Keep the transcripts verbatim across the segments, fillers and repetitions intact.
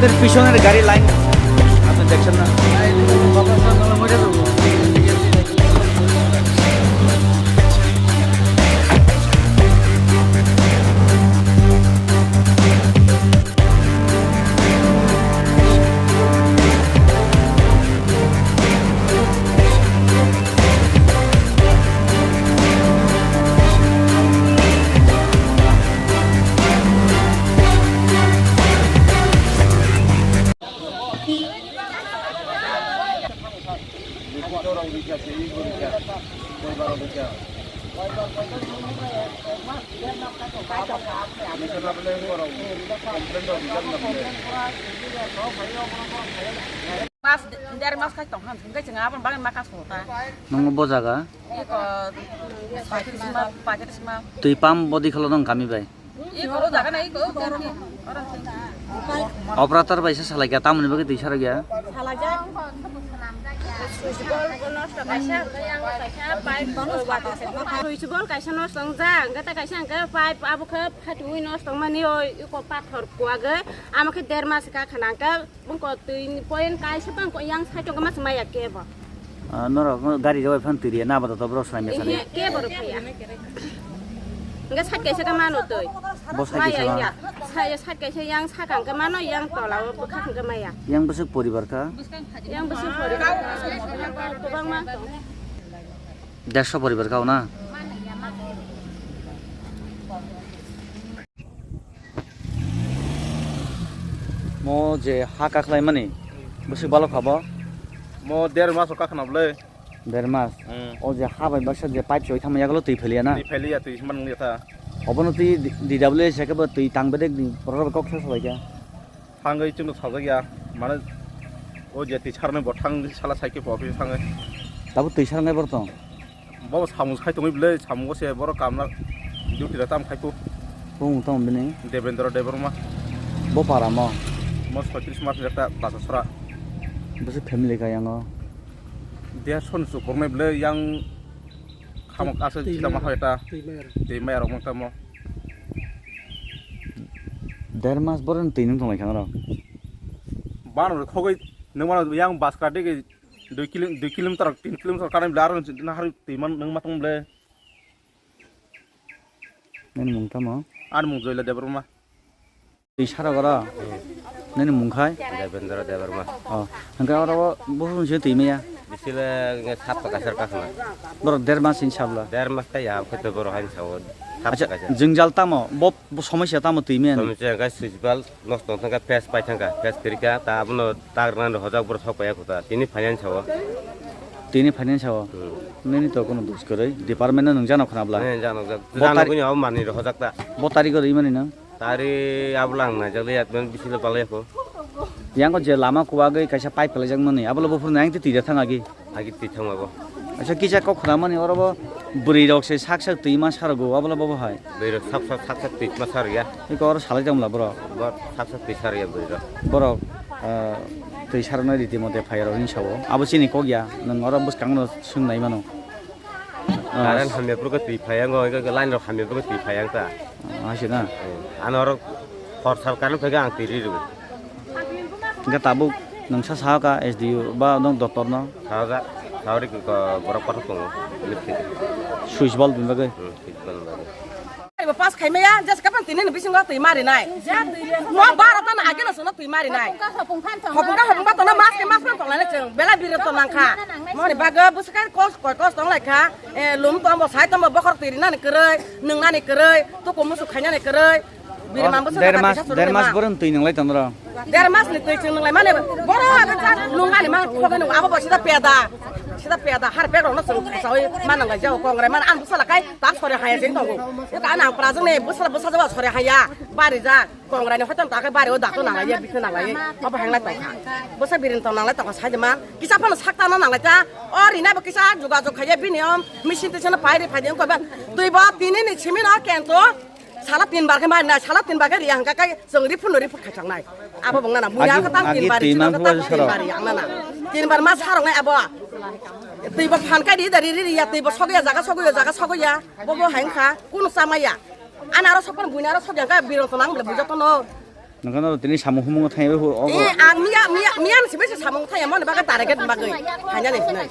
এর পিছনের গাড়ি লাইন আপনি দেখছেন না? Mas, der mas khai tong han, hingke chwng aboni bagwi ma kasongo ta. Nungbo bo jaga? Iko, paitris ma, paitris ma. Twi pump bodi kholo nong kami bai? Iko, o jaga na iko, iko, oro. Operator bai se salai kha, tamoni bagwi twi sarok ya? Switch board nosto kaisa, yang kaisa, pipe, switch board kaisa nosto wngjak, hingke ta kaisa hingke pipe abo khe phatwi nosto wngmani, o iko pathor kuwagwi, amo khe der mas kha khana hingke. Bongko twi ni point kaisa bangko yang side o ma se maya kebo. Ah, norok gari rok phan twi riya na bada to borok sai mesa ni. Iya, kebo rok phaya. Enggak side kaisa ka mano twi. Bo side kaisa ma. Maya iya. Saya side kaisa yang sakang ka mano yang tola o bwkhak ka maya. Yang bwswk poribar ka? Yang bwswk poribar ka. Kobang ma. Dersho poribar ka o na? Mo je ha kakhlaimani bwswk balok kha bo? Mo der maso kakhna bwle. Der mas? Hmm. O je ha bai baksa je pipe choi thangma yagulo twi pheliya na? Twi pheliya, twi man nungya ta. Obono twi D W S khe bo twi tang bedek ni borok kok sa salai kha. Thangwi chwngno sajak ya, mane o je twi sarnai bo thang sala cycle po office thangwi. Tabuk twi sarnai bor tong? Bo samung khai tongwi bwle, samungo se borok kamna duty rok tam khai tu. Bo mung tamo bini? Devendra Debbarma. Bo para mo? Mo soitris mas ni ekta basa sora. Bwswk family ka yango? Dershon su kornai bwle yang khamok asa twi chida ma maya. Hoi ta. Twi maya rok. Twi maya rok mung tamo. Der mas borok ni twi nung tong lai kha norok. Bano khogwi nung mano yang bus ka digi dui kilo, dui kilometer, tin kilometer kanai bwle aro nahar twi man nung ma tong bwle. Nini mung tamo? Ani mung Joyla Debbarma. Twi sara gora? Nini mung khai? Devendra Debbarma. Oh, hingke oro bo buphuru se twi maya? Bisile nge sap ta kaisar kakhna. Borok der mas ni sabla? Der mas ta ya, khe to borok hain sao. Sap ta kaisar. Acha, jwngjal tamo? Bo, bo somosya tamo twi maya ni? Somosya hingke switch bulb nosto wngkha, fuse pai thangkha, fuse kwrwikha, ta abono tak rwnani hojak borok sok paiya kho ta. Tini finance o. Tini finance o? Hmm. Nini to kono dos kwrwi, department no nwng jano khna bla? Ne, jano jak. Bo jano tari- kuni abo manwi rw hojak ta. Bo tari kwrwi mani no? Tari abo lang nai jak le, admin bisi le balai kho. Yango je lama kuwagwi kaisa pipe kwlaijak mani, abo le buphuru nang twi twi thang agi. Agi twi thangma bo. Acha kisa kok khna mani oro bo bwrwi rok se sak sak twi ma sarogo, abo le bo bo hai. Bwrwi rok sak sak, sak sak twi ma sar ya. Iko oro salai tongla borok. Bo sak sak twi sar ya bwrwi rok. Borok, ah, twi sarnai riti mote phai rok hinwi sao. Abo chini kok ya, nwng oro bwskang no swng nai mano. Ah, current hamya phuru khe twi phai yango, iko line rok hamya phuru khe twi phai yang ta. Ah, hai se na. Eh, ano oro hor sal current phai khe ang twi ri rw. Hingke tabuk nwng sa saha ka S D O ba nwng doctor no? Saha ja, saha ri ko borok kothok tongo, electric. Switch bulb ni bagwi? Hmm, switch bulb ni bagwi. Ibo pass khai maya, just kapan tini ni bisingo twi mari nai. Mo bara tan age no sono twi mari nai. Hopung ka hopung ba tono mas ke mas phan tong lai chwng. Bela bire to nang kha. Mo ni bago bwswk kos koi kos tong lai kha. Eh, lum tong bo sai tong bo bokhor twi rinani kwrwi, nwngnani kwrwi, tuku musu khainani kwrwi. Biri Oh, mambo der sana mas, kati sa der mas suru borok twi nwnglai tong ro. Der mas ni twi chwng nwnglai mane boro abo cha nwnglani mang khogwi nung abo bo sida peda. Sida peda har pek rok no chwng sawi manang lai jao kongrai man ang bwsala kai tak sore haya jeng tongo. Eka nang prajwng ni bwsala bwsa jao sore haya bari ja kongrai ni hotom ta kai bari o dakto nang lai ya bikno nang lai. Abo hang lai tong kha. Bwsa birin tong nang lai tong kha sai de man. Kisa phano sak ta no nang lai ta. O rina bo kisa juga jog khaiya bini om machine twi chana pai ri phai de ko ba. Twi bo tini ni simi no kento. Sala tin bar khe mari nai, sala tin bar khe riya hwnkha khe chwng riphu no riphu khaijak nai. Abo bo nana, muya Agi, khe tang agi tin bar, twi chwng mang khe tang buai tin soro. Bar yang nana. Tin bar ma sarok nai abo. Twi bo phan kai ri da ri ri ya, twi bo sogya jaga sogya, jaga sogya. Bo bo hai wngkha, kunu chamaya. Ana aro sokpan buina aro sogya khe birong to nang bole bujo to no. Nokano tini samung humung thai bai hu ogo. Eh, ang miya, miya, miya ni sibai se samung thai, amo ni bagwi target bagwi. Hanya ni sinai.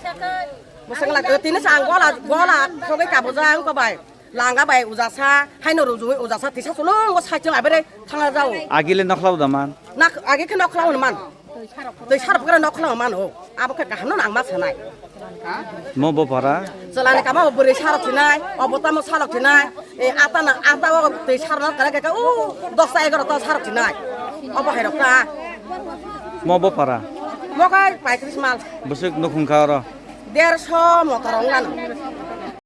Musang la tini sang gola, gola, sogai kabuja, ang ko bai. Langa bai ujasa, haino rujui ujasa, tisa sulung, o saichung abere thangna jao. Agile nokhlao da man. Nak, agi khe nokhlao man. Tei sarap kara nokhlao man, o. Abo khe kaham no nang ma sanai. Mo bo para. Chalani kama bo bwrwi sarok sinai, obo tamo sarok sinai, e, ata na, ata o tei sarok na kala kaka, u, dosta egarota sarok sinai. Obo hai rok ta. Mo bo para. Mo kai paikris mal. Bwswk nukhung kha oro. Derso motor ong lano.